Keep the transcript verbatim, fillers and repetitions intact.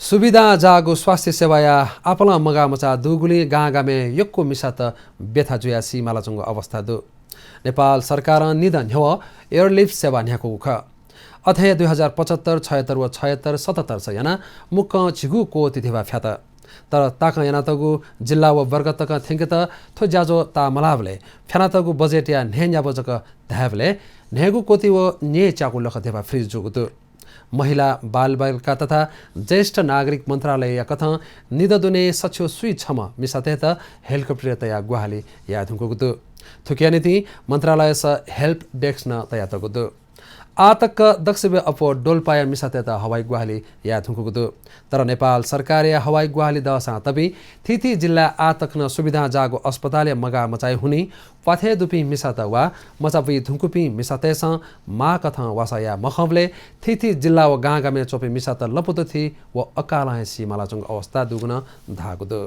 सुविधां जाःगु स्वास्थ्य सेवाया आपालं मगाःमचाः दुगुलिं गांगामय् यक्व मिसात ब्यथा जुयाः सीमालाच्वंगु अवस्था दु। नेपाल सरकारं निदँ न्ह्यवः एयरलिफ्ट सेवा न्ह्याकूगु खः। अथे हे दुई हजार पचहत्तर, छयत्तर व छयत्तर, सतहत्तर यानाः मुक्कं झिगू कोटी धिबा फ्यात। तर ताकं यानातःगु जिल्ला व वर्ग तकं थ्यंकेत थ्व ज्याझ्वः ताःमलाःबलय् फ्यानातःगु बजेटया न्हय्‌न्याबः जक धायेबलय् न्हय्‌गू कोटी व न्यय्‌च्याकू लख धिबा फ्रिज जूगु दु। महिला, बालबालिका तथा ज्येष्ठ नागरिक मन्त्रालयया कथं निदँ दुने सछ्यौ स्वीछम्ह मिसातय्‌त हेलिकप्टर तयाः ग्वाहालि याये धुंकूगु दु। थुकिया निंतिं मन्त्रालयस हेल्प डेस्क नं तयातःगु दु। आः तक दक्वसिबय् अप्वः डोल्पाया मिसातय्‌त हवाई ग्वाहालि याये धुंकूगु दु। तर नेपाल सरकारया हवाई ग्वाहालि दःसां तबि थीथी जिल्लाय् आः तक नं सुविधां जाःगु अस्पतालया मगाःमचाःया हुनिं प्वाथय् दुपिं मिसात वा मचा बुइ धुंकूपिं मिसातय्‌सं माःकथं वासः याये मखंबलय् थीथी जिल्ला व गांगामय् च्वंपिं मिसात लपु दथुइ व अकालं हे सीमालाच्वंगु अवस्था दुगु नं धाःगु दु।